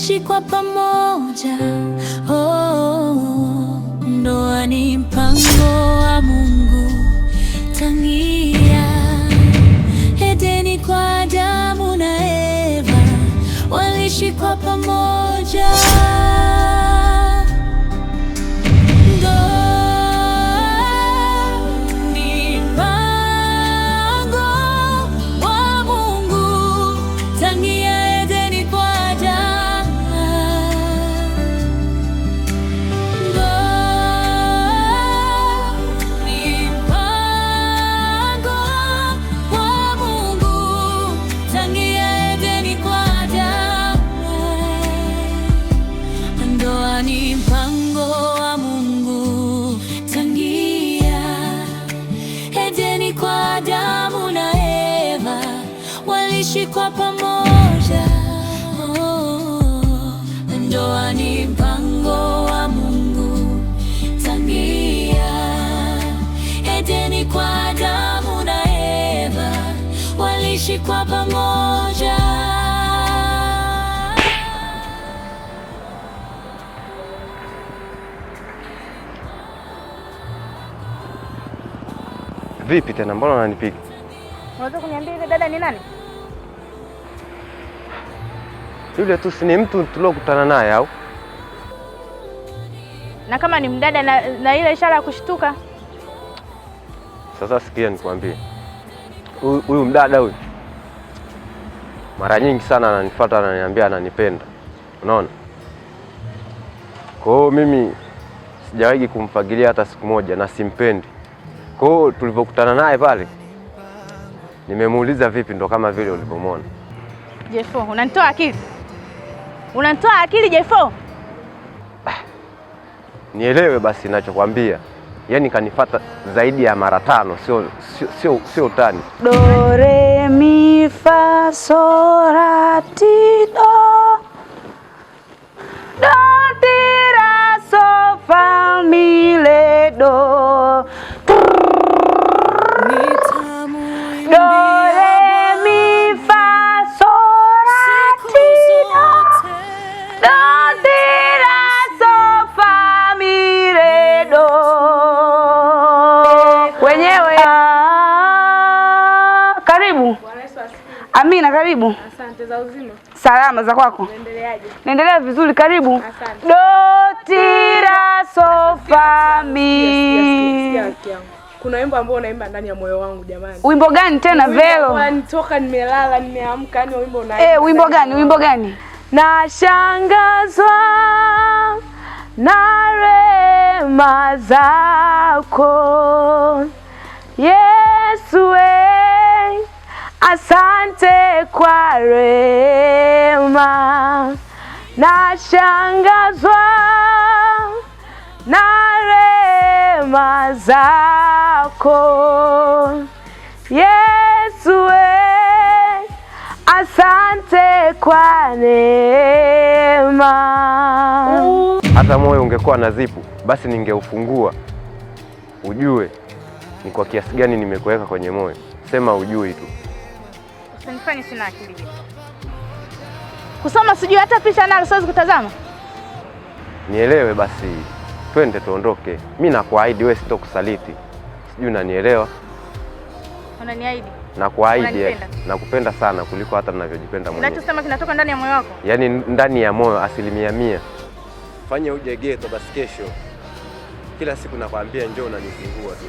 Waliishi kwa pamoja. Oh, ndoa ni mpango wa Mungu tangia Edeni kwa Adamu na Eva, waliishi kwa pamoja. Ndoa ni mpango wa Mungu tangia Edeni kwa Adamu. Ndoa ni mpango wa Mungu tangia Edeni kwa Adamu. Ndoa ni mpango wa Mungu tangia Edeni kwa Adamu na Eva, waliishi kwa pamoja. Oh, ndoa ni mpango wa Mungu tangia Edeni kwa Adamu na Eva, waliishi kwa pamoja. Vipi tena, mbona unanipiga? Unaweza kuniambia yule dada ni nani? Yule tu si ni mtu tuliokutana naye au? Na kama ni mdada na ile ishara ya kushtuka. Sasa sikia nikwambie, huyu mdada huyu mara nyingi sana ananifuata, ananiambia ananipenda, unaona. Kwa hiyo mimi sijawahi kumfagilia hata siku moja na simpendi. Kwa hiyo tulivyokutana naye pale, nimemuuliza vipi, ndo kama vile ulivyomwona. Jefo, unanitoa akili. Unanitoa akili Jefo. Nielewe basi ninachokwambia. Yaani kanifata zaidi ya mara 5, sio utani. Do re mi fa sol la ti do, do ti ra so fa mi le do, do re mi fa sol la ti do, do ti ra so fa mi le do. Wenyewe. Karibu. Amina, karibu. Asante za uzima. Salama za kwako? Unaendeleaje? Naendelea vizuri, karibu. Asante. Do ti ra so fa mi. Kuna wimbo ambao unaimba ndani ya moyo wangu jamani. Wimbo gani tena Velo? Nitoka nimelala nimeamka, yani wimbo unaimba. Wimbo gani? Wimbo gani? Nashangazwa na rehema zako Yesu, asante kwa rehema. Nashangazwa na rehema zako Yesu, asante kwa neema. Hata moyo ungekuwa na zipu basi ningeufungua ujue ni kwa kiasi gani nimekuweka kwenye moyo. Sema ujui tu. Usinifanye sina akili. Kusoma sijui hata picha nalo siwezi kutazama. Nielewe basi, twende tuondoke. Mimi nakuahidi wewe sitokusaliti. Sijui unanielewa? Unaniahidi? Nakuahidi. Nakupenda sana kuliko hata ninavyojipenda mwenyewe. Unachosema kinatoka ndani ya moyo wako? Yaani ndani ya moyo 100%. Fanya uje geto basi kesho. Kila siku nakwambia njoo, unanizingua tu.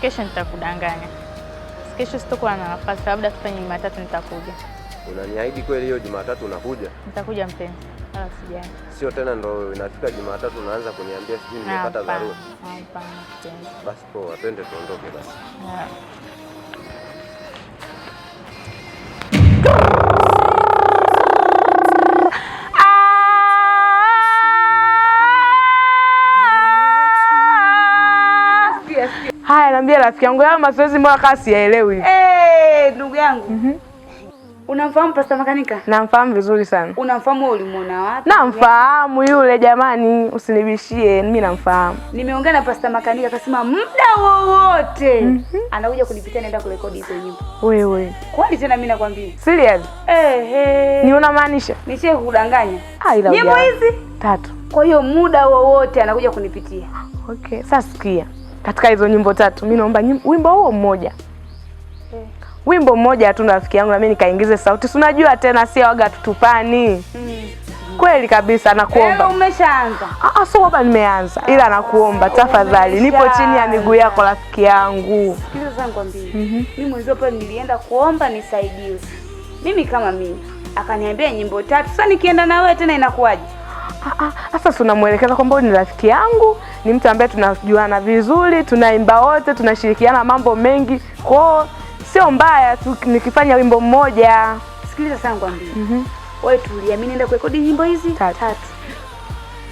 Kesho nitakudanganya. Kesho sitakuwa na nafasi, labda tufanye Jumatatu nitakuja. Unaniahidi kweli hiyo Jumatatu unakuja? Nitakuja mpenzi. Wala usijali. Sio tena ndo inafika Jumatatu unaanza kuniambia sijui nimepata dharura. Hapana mpenzi. Basi poa, twende tuondoke basi. Haya, naambia rafiki yangu, hayo mazoezi mbona kama siyaelewi. Ndugu yangu. Unamfahamu Pastor Makanika? Namfahamu vizuri sana. Unamfahamu wewe, ulimuona wapi? Namfahamu yule jamani, usinibishie, mimi namfahamu. Nimeongea na Pastor Makanika akasema muda wowote anakuja kunipitia, naenda kurekodi hizo nyimbo. Wewe. Kwani tena mimi nakwambia. Serious? Ehe. Ni unamaanisha? Nishe kudanganya. Ah, ila nyimbo hizi 3. Kwa hiyo muda wowote anakuja kunipitia. Okay, sasa sikia. Katika hizo nyimbo 3, mimi naomba wimbo huo mmoja. Wimbo mmoja tu rafiki yangu na mimi nikaingize sauti. Si unajua tena si waga tutupani. Kweli kabisa nakuomba. Umeshaanza? Ah, sio kwamba nimeanza, ila nakuomba tafadhali, nipo chini ya miguu yako rafiki yangu. Sikiliza sasa nikwambie. Mimi mwenzio pale nilienda kuomba nisaidiwe. Mimi kama mimi akaniambia nyimbo 3. Sasa nikienda na wewe tena inakuwaje? Sasa tunamuelekeza kwamba ni rafiki yangu, ni mtu ambaye tunajuana vizuri, tunaimba wote, tunashirikiana mambo mengi. Kwa sio mbaya tu nikifanya wimbo mmoja. Sikiliza sasa nikwambie. Wewe tulia, mimi naenda kurekodi nyimbo hizi 3.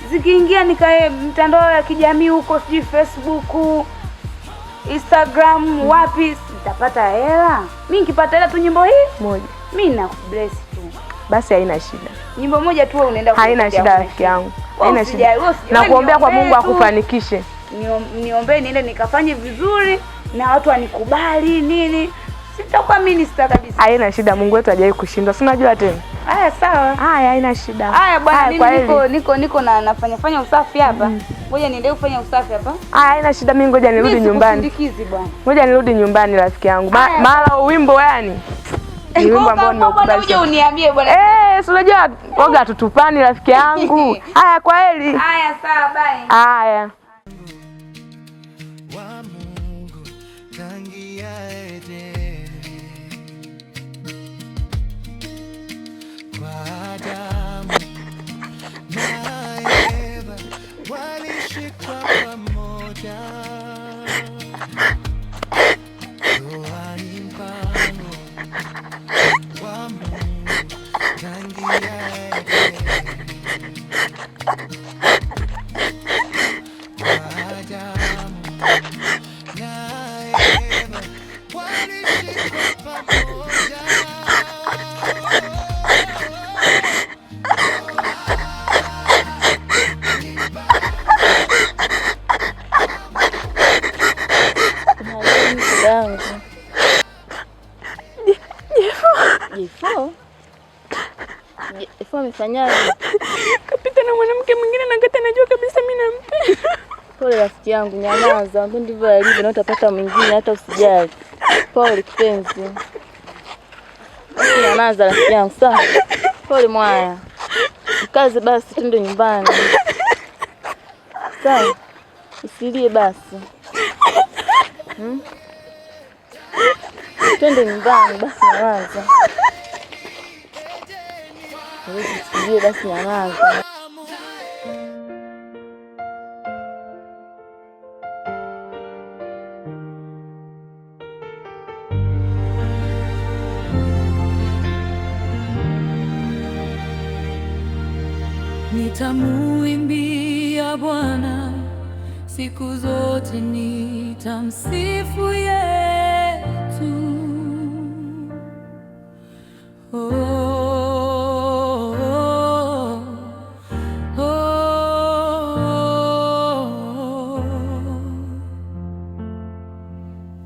Zikiingia nikae mtandao ya kijamii huko, sijui Facebook, Instagram, wapi nitapata hela. Mimi nikipata hela tu nyimbo hii moja, mimi nakubless tu. Basi haina shida. Nyimbo moja tu wewe unaenda kurekodi. Haina shida rafiki yangu. Haina shida. Nakuombea kwa Mungu akufanikishe. Niombee niende nikafanye vizuri na watu wanikubali nini. Sitakuwa minister kabisa. Haina shida, Mungu wetu hajawahi kushindwa. Si unajua tena. Haya sawa. Haya haina shida. Haya bwana, mimi niko na nafanya fanya usafi hapa. Ngoja niendelee kufanya usafi hapa. Haya haina shida, mimi ngoja nirudi nyumbani. Mimi bwana. Ngoja nirudi nyumbani rafiki yangu. Mara wimbo yani. Ni wimbo ambao nimekubali. Uje uniambie bwana. Si unajua woga tutupani rafiki yangu. Haya kwa heri. Haya sawa, bye. Haya. Amefanyaje? Kapita na mwanamke mwingine na kati anajua kabisa mimi nampenda. Pole rafiki yangu, nyamaza. Ndio ndivyo alivyo na utapata mwingine, hata usijali. Pole kipenzi. Nyamaza rafiki yangu, sawa? Pole mwaya. Kazi basi twende nyumbani. Sawa? Usilie basi. Twende nyumbani basi, nyamaza. Usilie basi, nyamaza. Nitamuimbia Bwana siku zote, nitamsifu yetu. Oh, oh, oh.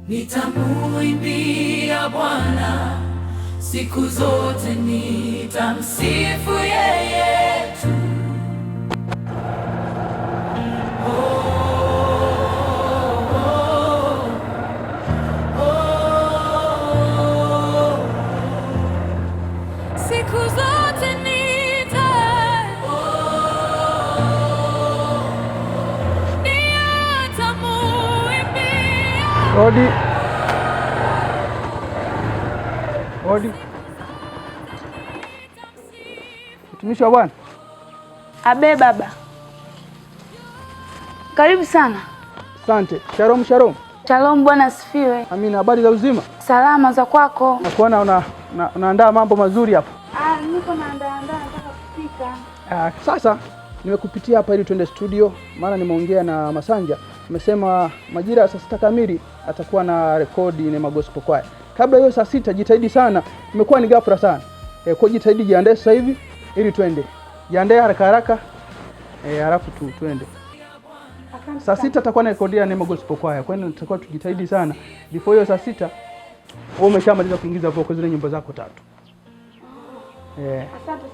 Nitamuimbia Bwana siku zote, nitamsifu yeye tu. Siku zote nitamuimbia. Odi. Odi. Mtumishi wa Bwana. Abe baba. Karibu sana. Asante. Shalom, shalom. Shalom, Bwana asifiwe. Amina. Habari za uzima? Salama za kwako. Nakuona unaandaa mambo mazuri hapa. Niko naandaa nataka kupika. Sasa nimekupitia hapa ili tuende studio, maana nimeongea na Masanja. Amesema majira ya saa 6 kamili atakuwa na rekodi Neema Gospel Choir. Kabla hiyo saa 6 jitahidi sana, imekuwa ni ghafla sana. Kwa jitahidi jiandae sasa hivi ili twende. Jiandae haraka haraka. Halafu tu twende. Saa 6 atakuwa na rekodia Neema Gospel Choir. Kwa hiyo tutakuwa tujitahidi sana. Before hiyo saa 6 wewe umeshamaliza kuingiza vocal zile nyimbo zako 3. Asante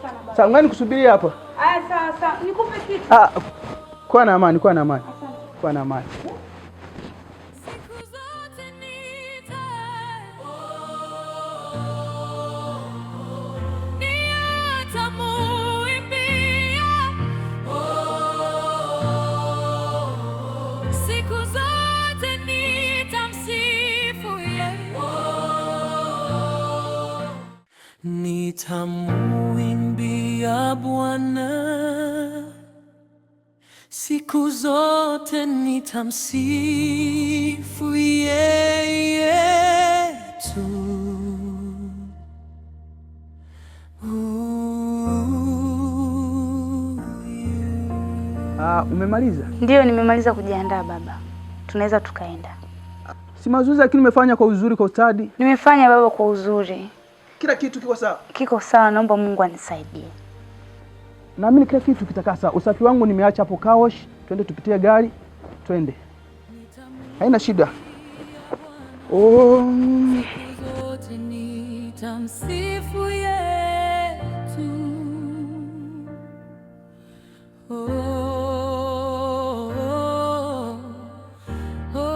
sana baba. Sasa ngani kusubiria hapa? Aya, sawa sawa. Nikupe kitu. Ah, kuwa na amani, kuwa na amani. Kuwa na amani. Siku zote nitamuimbia, siku zote nitamsifu yeye. Nitamuimbia Bwana siku zote, nitamsifu yeye tu. Ah, umemaliza? Ndio, nimemaliza kujiandaa baba. Tunaweza tukaenda. Si mazoezi lakini umefanya kwa uzuri, kwa ustadi. Nimefanya baba kwa uzuri. Kila kitu kiko sawa. Kiko sawa, naomba Mungu anisaidie. Naamini kila kitu kitakaa sawa. Usafi wangu nimeacha hapo car wash. Twende tupitie gari. Twende. Haina shida. Oh. Siku zote nitamsifu yeye tu. Oh, oh, oh.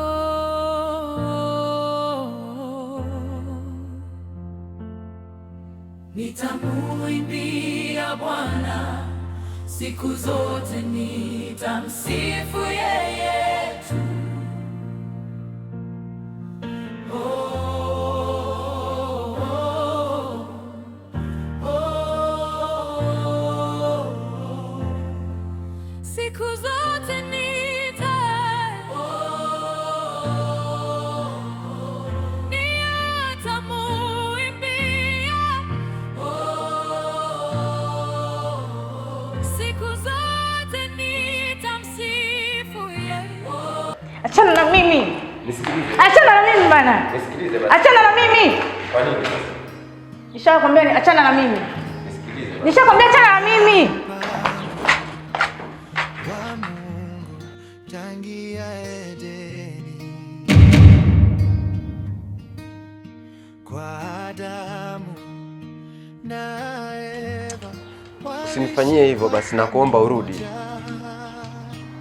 Nitamuimbia Bwana siku zote, nitamsifu yeye tu. Oh, oh, oh, oh. Siku zote nitamuimbia, siku zote nitamsifu yeye. Achana na mimi. Nisikilize. Achana na mimi bana. Nisikilize basi. Achana na mimi. Kwa nini sasa? Nishakwambia ni achana na mimi. Nisikilize basi. Nishakwambia achana na mimi. Wa Mungu tangia Edeni, kwa Adamu na Eva. Usinifanyie hivyo basi, nakuomba urudi.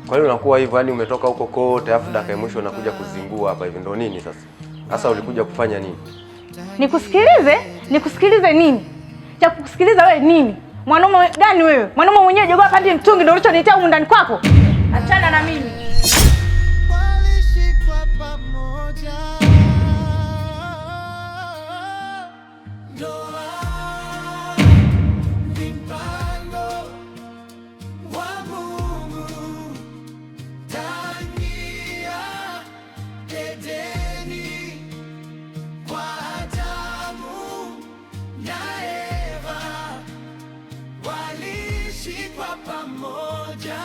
Kwa nini unakuwa hivyo? Yaani umetoka huko kote afu dakika ya mwisho unakuja kuzingua hapa hivi, ndo nini sasa? Sasa ulikuja kufanya nini? Nikusikilize? Nikusikilize nini? Cha kukusikiliza wewe nini? Mwanaume gani wewe? Mwanaume mwenyewe jogoo pandi mtungi ndio ulichonitia humu ndani kwako? Achana na mimi. Walishikwa pamoja, ndoa ni mpango wa Mungu tangia Edeni, kwa Adamu na Eva walishikwa pamoja.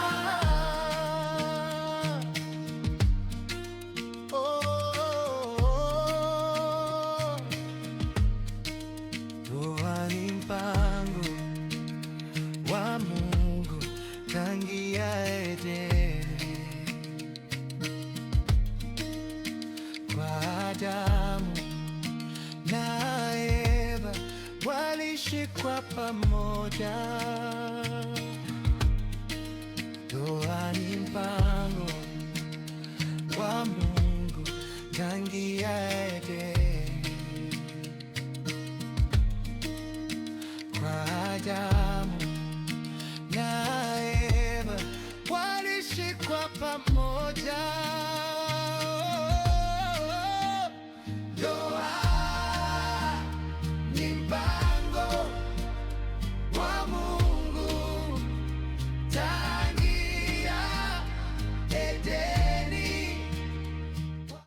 Oh, oh, ndoa ni mpango wa Mungu tangia Edeni, kwa Adamu na Eva walishikwa pamoja. Ndoa ni mpango wa Mungu tangia Edeni.